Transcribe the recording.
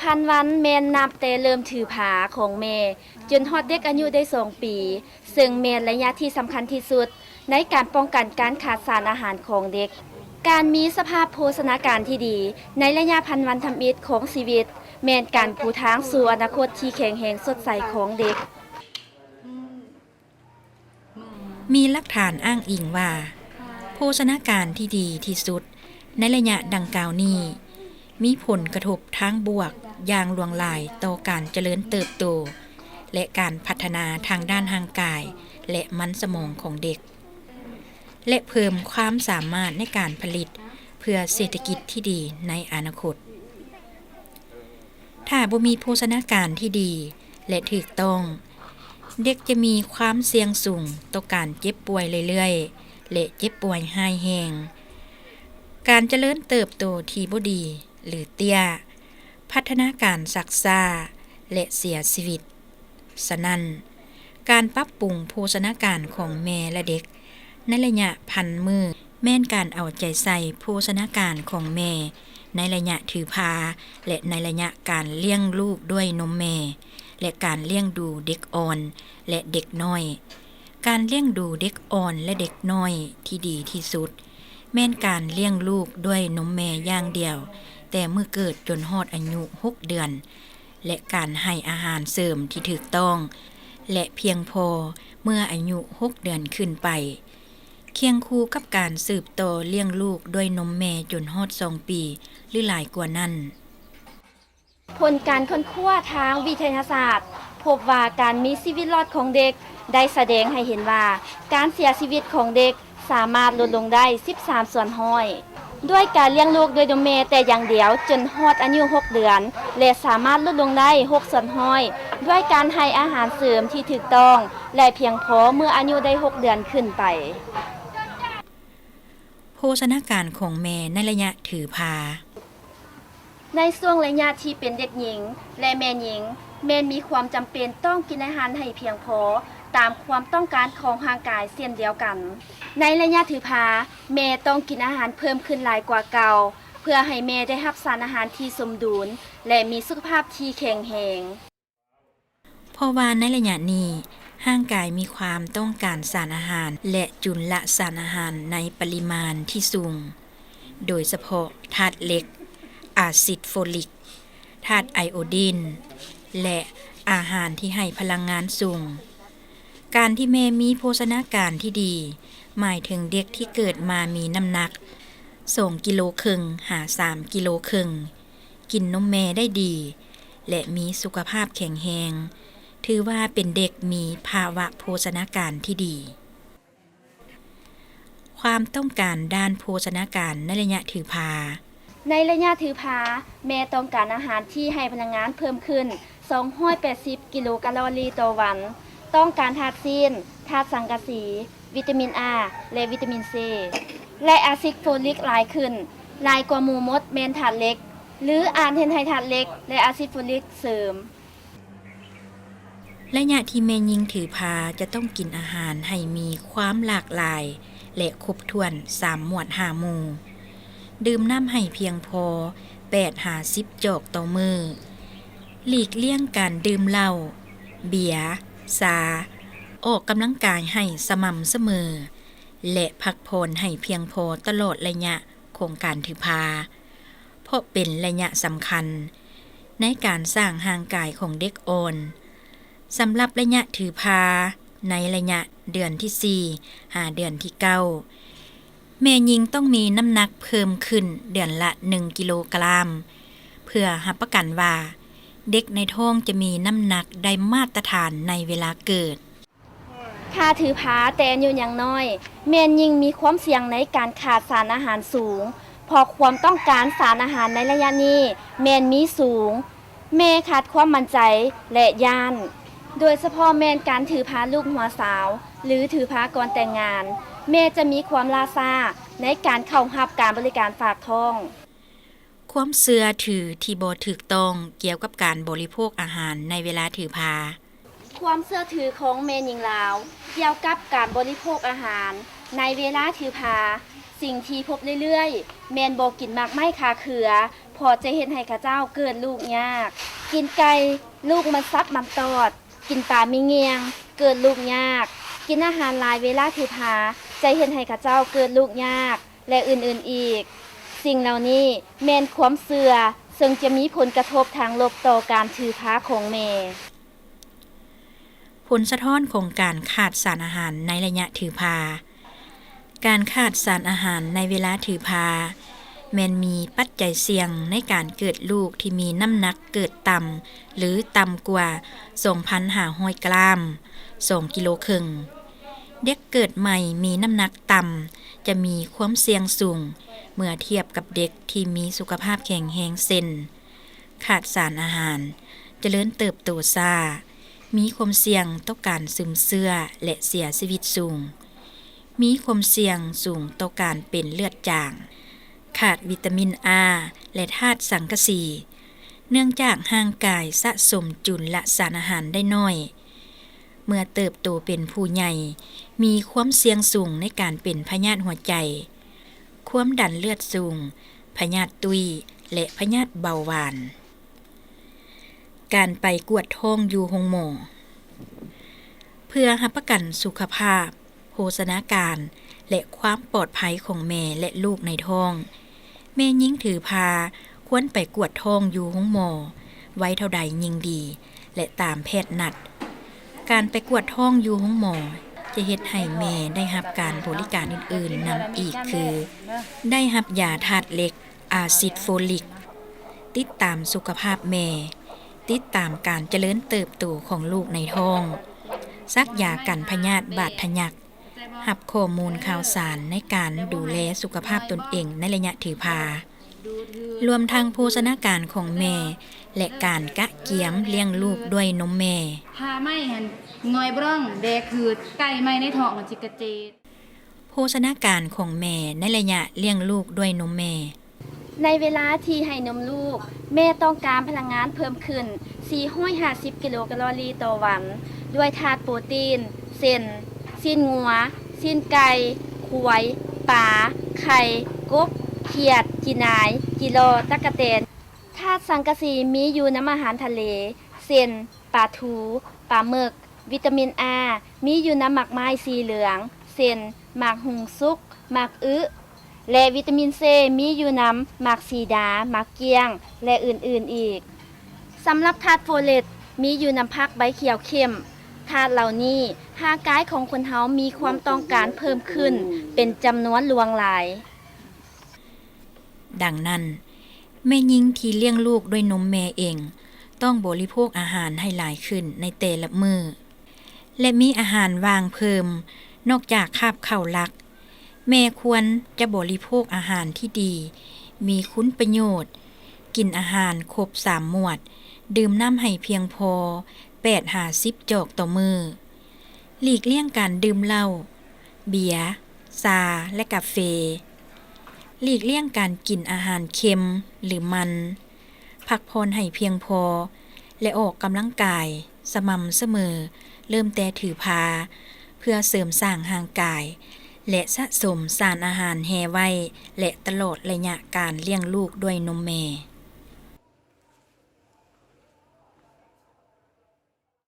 ພັນວັນແມ່ນນັບແຕ່ເລີ່ມຖືພາຂອງແມ່ ຈົນຮອດເດັກອາຍຸໄດ້ສອງປີ, ເຊິ່ງແມ່ນໄລຍະທີ່ສຳຄັນທີ່ສຸດໃນການປ້ອງກັນການຂາດສານອາຫານຂອງເດັກ. ການມີສະພາບໂພຊະນາການທີ່ດີໃນໄລຍະພັນວັນທຳອິດຂອງຊີວິດ ແມ່ນການປູທາງສູ່ອະນາຄົດທີ່ແຂງແຮງສົດໃສຂອງເດັກ. ມີຫຼັກຖານອ້າງອີງວ່າ ໂພຊະນາການທີ່ດີທີ່ສຸດໃນໄລຍະດັ່ງກ່າວນີ້ ມີຜົນກະທົບທາງບວກຢ່າງຫຼວງຫຼາຍຕໍ່ການຈະເລີນເຕີບໂຕ ແລະ ການພັດທະນາທາງດ້ານຮ່າງກາຍ ແລະ ມັນສະໝອງຂອງເດັກ ແລະ ເພີ່ມຄວາມສາມາດໃນການຜະລິດເພື່ອເສດຖະກິດທີ່ດີໃນອະນາຄົດ. ຖ້າບໍ່ມີໂພຊະນາການທີ່ດີ ແລະ ຖືກຕ້ອງ, ເດັກຈະມີຄວາມສ່ຽງສູງຕໍ່ການເຈັບປ່ວຍເລື້ອຍໆ ແລະ ເຈັບປ່ວຍຮ້າຍແຮງ, ການຈະເລີນເຕີບໂຕທີ່ບໍ່ດີ ຫຼື ເຕ້ຍ, ພັດທະນາການຊັກຊ້າ ແລະ ເສຍຊີວິດ. ສະນັ້ນ, ການປັບປຸງໂພຊະນາການຂອງແມ່ ແລະ ເດັກໃນໄລຍະພັນມື້ ແມ່ນການເອົາໃຈໃສ່ໂພຊະນາການຂອງແມ່ໃນໄລຍະຖືພາ ແລະ ໃນໄລຍະການລ້ຽງລູກດ້ວຍນົມແມ່ ແລະ ການລ້ຽງດູເດັກອ່ອນ ແລະ ເດັກນ້ອຍ. ການລ້ຽງດູເດັກອ່ອນ ແລະ ເດັກນ້ອຍທີ່ດີທີ່ສຸດ ແມ່ນການລ້ຽງລູກດ້ວຍນົມແມ່ຢ່າງດຽວ ແຕ່ມື້ເກີດຈົນຮອດອາຍຸຫົກເດືອນ ແລະ ການໃຫ້ອາຫານເສີມທີ່ຖືກຕ້ອງ ແລະ ພຽງພໍເມື່ອອາຍຸຫົກເດືອນຂຶ້ນໄປ, ຄຽງຄູ່ກັບການສືບຕໍ່ລ້ຽງລູກດ້ວຍນົມແມ່ຈົນຮອດສອງປີ ຫຼື ຫຼາຍກວ່ານັ້ນ. ຜົນການຄົ້ນຄວ້າທາງວິທະຍາສາດພົບວ່າ ການມີຊີວິດລອດຂອງເດັກໄດ້ສະແດງໃຫ້ເຫັນວ່າ ການເສຍຊີວິດຂອງເດັກ ສາມາດຫຼຸດລົງໄດ້ສິບສາມສ່ວນຮ້ອຍ ດ້ວຍການລ້ຽງລູກດ້ວຍນົມແມ່ແຕ່ຢ່າງດຽວຈົນຮອດອາຍຸຫົກເດືອນ ແລະ ສາມາດຫຼຸດລົງໄດ້ຫົກສ່ວນຮ້ອຍ ດ້ວຍການໃຫ້ອາຫານເສີມທີ່ຖືກຕ້ອງ ແລະ ພຽງພໍເມື່ອອາຍຸໄດ້ຫົກເດືອນຂຶ້ນໄປ. ໂພຊະນາການຂອງແມ່ໃນໄລຍະຖືພາ. ໃນຊ່ວງໄລຍະທີ່ເປັນເດັກຍິງ ແລະ ແມ່ຍິງ ແມ່ນມີຄວາມຈຳເປັນຕ້ອງກິນອາຫານໃຫ້ພຽງພໍຕາມຄວາມຕ້ອງການຂອງຮ່າງກາຍເຊັ່ນດຽວກັນ. ໃນໄລຍະຖືພາ, ແມ່ຕ້ອງກິນອາຫານເພີ່ມຂຶ້ນຫຼາຍກວ່າເກົ່າ ເພື່ອໃຫ້ແມ່ໄດ້ຮັບສານອາຫານທີ່ສົມດຸນ ແລະ ມີສຸຂະພາບທີ່ແຂງແຮງ. ເພາະວ່າໃນໄລຍະນີ້, ຮ່າງກາຍມີຄວາມຕ້ອງການສານອາຫານ ແລະ ຈຸນລະສານອາຫານໃນປະລິມານທີ່ສູງ, ໂດຍສະເພາະທາດເຫຼັກ, ອາຊິດໂຟລິກ, ທາດໄອໂອດີນ ແລະ ອາຫານທີ່ໃຫ້ພະລັງງານສູງ. ການທີ່ແມ່ມີໂພຊະນາການທີ່ດີ ໝາຍເຖິງເດັກທີ່ເກີດມາມີນ້ຳໜັກສອງກິໂລເຄິ່ງຫາສາມກິໂລເຄິ່ງ, ກິນນົມແມ່ໄດ້ດີ ແລະ ມີສຸຂະພາບແຂງແຮງ, ຖືວ່າເປັນເດັກມີພາວະໂພຊະນາການທີ່ດີ. ຄວາມຕ້ອງການດ້ານໂພຊະນາການໃນໄລຍະຖືພາ. ໃນໄລຍະຖືພາ, ແມ່ຕ້ອງການອາຫານທີ່ໃຫ້ພະລັງງານເພີ່ມຂຶ້ນສອງຮ້ອຍແປດສິບກິໂລກາລໍຣີຕໍ່ວັນ, ຕ້ອງການທາດຊີ້ນ, ທາດສັງກະສີ, ວິຕາມິນ A ແລະ ວິຕາມິນ C ແລະ ອາຊິດໂຟລິກຫຼາຍຂຶ້ນ, ຫຼາຍກວ່າໝູ່ໝົດແມ່ນທາດເຫຼັກ ຫຼື ອາດເຮັດໃຫ້ທາດເຫຼັກ ແລະ ອາຊິດໂຟລິກເສີມ. ໄລຍະທີ່ແມ່ຍິງຖືພາຈະຕ້ອງກິນອາຫານໃຫ້ມີຄວາມຫຼາກຫຼາຍ ແລະ ຄົບຖ້ວນສາມໝວດຫ້າໝູ່, ດື່ມນ້ຳໃຫ້ພຽງພໍແປດຫາສິບຈອກຕໍ່ມື້, ຫຼີກລ່ຽງການດື່ມເຫຼົ້າ, ເບຍ, ຊາ, ອອກກຳລັງກາຍໃຫ້ສະໝ່ຳສະເໝີ ແລະ ພັກຜ່ອນໃຫ້ພຽງພໍຕະຫຼອດໄລຍະຂອງການຖືພາ, ເພາະເປັນໄລຍະສຳຄັນໃນການສ້າງຮ່າງກາຍຂອງເດັກອ່ອນ. ສຳລັບໄລຍະຖືພາໃນໄລຍະເດືອນທີສີ່ຫາເດືອນທີເກົ້າ, ແມ່ຍິງຕ້ອງມີນ້ຳໜັກເພີ່ມຂຶ້ນເດືອນລະໜຶ່ງກິໂລກຣາມ ເພື່ອຮັບປະກັນວ່າເດັກໃນທ້ອງຈະມີນ້ຳໜັກໄດ້ມາດຕະຖານໃນເວລາເກີດ. ຖ້າຖືພາແຕ່ອາຍຸຍັງນ້ອຍ, ແມ່ຍິງມີຄວາມສ່ຽງໃນການຂາດສານອາຫານສູງ, ເພາະຄວາມຕ້ອງການສານອາຫານໃນໄລຍະນີ້ແມ່ນມີສູງ. ແມ່ຂາດຄວາມໝັ້ນໃຈ ແລະ ຢ້ານ, ໂດຍສະເພາະແມ່ນການຖືພາລູກຫົວສາວ ຫຼື ຖືພາກ່ອນແຕ່ງງານ, ແມ່ຈະມີຄວາມລ່າຊ້າໃນການເຂົ້າຮັບການບໍລິການຝາກທ້ອງ. ຄວາມເຊື່ອຖືທີ່ບໍ່ຖືກຕ້ອງກ່ຽວກັບການບໍລິໂພກອາຫານໃນເວລາຖືພາ. ຄວາມເຊື່ອຖືຂອງແມ່ຍິງລາວກ່ຽວກັບການບໍລິໂພກອາຫານໃນເວລາຖືພາ, ສິ່ງທີ່ພົບເລື້ອຍໆ ແມ່ນບໍ່ກິນໝາກໄມ້ຂາເຂືອ ເພາະຈະເຮັດໃຫ້ເຂົາເຈົ້າເກີດລູກຍາກ. ກິນໄກ່, ລູກມັນສັບມັນຕອດ, ກິນປາມີງຽງ, ເກີດລູກຍາກ. ກິນອາຫານຫຼາຍເວລາຖືພາ, ຈະເຮັດໃຫ້ເຂົາເຈົ້າເກີດລູກຍາກ ແລະ ອື່ນໆອີກ. ສິ່ງເຫຼົ່ານີ້ແມ່ນຄວາມເຊື່ອ ເຊິ່ງຈະມີຜົນກະທົບທາງລົບຕໍ່ການຖືພາຂອງແມ່. ຜົນສະທ້ອນຂອງການຂາດສານອາຫານໃນໄລຍະຖືພາ. ການຂາດສານອາຫານໃນເວລາຖືພາ ແມ່ນມີປັດໄຈສ່ຽງໃນການເກີດລູກທີ່ມີນ້ຳໜັກເກີດຕ່ຳ ຫຼື ຕ່ຳກວ່າ ສອງພັນຫ້າຮ້ອຍກຣາມ, ສອງກິໂລເຄິ່ງ. ເດັກເກີດໃໝ່ມີນ້ຳໜັກຕ່ຳ ຈະມີຄວາມສ່ຽງສູງເມື່ອທຽບກັບເດັກທີ່ມີສຸຂະພາບແຂງແຮງ ເຊັ່ນ ຂາດສານອາຫານ, ຈະເລີນເຕີບໂຕຊ້າ, ມີຄວາມສ່ຽງຕໍ່ການຊຶມເຊື້ອ ແລະ ເສຍຊີວິດສູງ, ມີຄວາມສ່ຽງສູງຕໍ່ການເປັນເລືອດຈາງ, ຂາດວິຕາມິນ A ແລະ ທາດສັງກະສີ, ເນື່ອງຈາກຮ່າງກາຍສະສົມຈຸນລະສານອາຫານໄດ້ໜ້ອຍ. ເມື່ອເຕີບໂຕເປັນຜູ້ໃຫຍ່, ມີຄວາມສ່ຽງສູງໃນການເປັນພະຍາດຫົວໃຈ, ຄວາມດັນເລືອດສູງ, ພະຍາດຕຸ້ຍ ແລະ ພະຍາດເບົາຫວານ. ການໄປກວດທ້ອງຢູ່ໂຮງໝໍ. ເພື່ອຮັບປະກັນສຸຂະພາບ, ໂພຊະນາການ ແລະ ຄວາມປອດໄພຂອງແມ່ ແລະ ລູກໃນທ້ອງ, ແມ່ຍິງຖືພາຄວນໄປກວດທ້ອງຢູ່ໂຮງໝໍ ໄວເທົ່າໃດຍິ່ງດີ ແລະ ຕາມແພດນັດ. ການໄປກວດທ້ອງຢູ່ໂຮງໝໍຈະເຮັດໃຫ້ແມ່ໄດ້ຮັບການບໍລິການອື່ນໆນຳອີກ ຄື ໄດ້ຮັບຢາທາດເຫຼັກ, ອາຊິດໂຟລິກ, ຕິດຕາມສຸຂະພາບແມ່, ຕິດຕາມການຈະເລີນເຕີບໂຕຂອງລູກໃນທ້ອງ, ສັກຢາກັນພະຍາດບາດທະຍັກ, ຮັບຂໍ້ມູນຂ່າວສານໃນການດູແລສຸຂະພາບຕົນເອງໃນໄລຍະຖືພາ, ລວມທັງໂພຊະນາການຂອງແມ່ ແລະ ການກະກຽມລ້ຽງລູກດ້ວຍນົມແມ່. ພາໄມ້ຫັ້ນຫງອຍບຣອງແດກຄືດ ໄກ່ໄມ້ໃນທ້ອງມັນຊິກະເຈດ. ໂພຊະນາການຂອງແມ່ໃນໄລຍະລ້ຽງລູກດ້ວຍນົມແມ່. ໃນເວລາທີ່ໃຫ້ນົມລູກ, ແມ່ຕ້ອງການພະລັງງານເພີ່ມຂຶ້ນສີ່ຮ້ອຍຫ້າສິບກິໂລແຄລອຣີຕໍ່ວັນ ດ້ວຍທາດໂປຣຕີນ ເຊັ່ນ ຊີ້ນງົວ, ຊີ້ນໄກ່, ຄວາຍ, ປາ, ໄຂ່, ກົບ, ຂຽດ, ຈີ່ໜາຍ, ຈີ່ລໍ່, ຕັກກະແຕນ. ທາດສັງກະສີມີຢູ່ນຳອາຫານທະເລ ເຊັ່ນ ປາທູ, ປາໝຶກ. ວິຕາມິນ A ມີຢູ່ນຳໝາກໄມ້ສີເຫຼືອງ ເຊັ່ນ ໝາກຫຸ່ງສຸກ, ໝາກອຶ ແລະ ວິຕາມິນ C ມີຢູ່ນຳໝາກສີດາ, ໝາກກ້ຽງ ແລະ ອື່ນໆອີກ. ສຳລັບທາດໂຟເລັດ ມີຢູ່ນຳຜັກໃບຂຽວເຂັ້ມ. ທາດເຫຼົ່ານີ້ ຮ່າງກາຍຂອງຄົນເຮົາມີຄວາມຕ້ອງການເພີ່ມຂຶ້ນເປັນຈຳນວນຫຼວງຫຼາຍ. ດັ່ງນັ້ນ, ແມ່ຍິງທີ່ລ້ຽງລູກດ້ວຍນົມແມ່ເອງ ຕ້ອງບໍລິໂພກອາຫານໃຫ້ຫຼາຍຂຶ້ນໃນແຕ່ລະມື້ ແລະ ມີອາຫານຫວ່າງເພີ່ມ. ນອກຈາກຄາບເຂົ້າຫຼັກ, ແມ່ຄວນຈະບໍລິໂພກອາຫານທີ່ດີ, ມີຄຸນປະໂຫຍດ, ກິນອາຫານຄົບສາມໝວດ, ດື່ມນ້ຳໃຫ້ພຽງພໍແປດຫາສິບຈອກຕໍ່ມື້. ຫຼີກລ່ຽງການດື່ມເຫຼົ້າ, ເບຍ, ຊາ ແລະ ກາເຟ. ຫຼີກລ່ຽງການກິນອາຫານເຄັມ ຫຼື ມັນ. ພັກຜ່ອນໃຫ້ພຽງພໍ ແລະ ອອກກຳລັງກາຍສະໝ່ຳສະເໝີ ເລີ່ມແຕ່ຖືພາ ເພື່ອເສີມສ້າງຮ່າງກາຍ ແລະ ສະສົມສານອາຫານແຮ່ໄວ້ ແລະ ຕະຫຼອດໄລຍະການລ້ຽງລູກດ້ວຍນົມແມ່.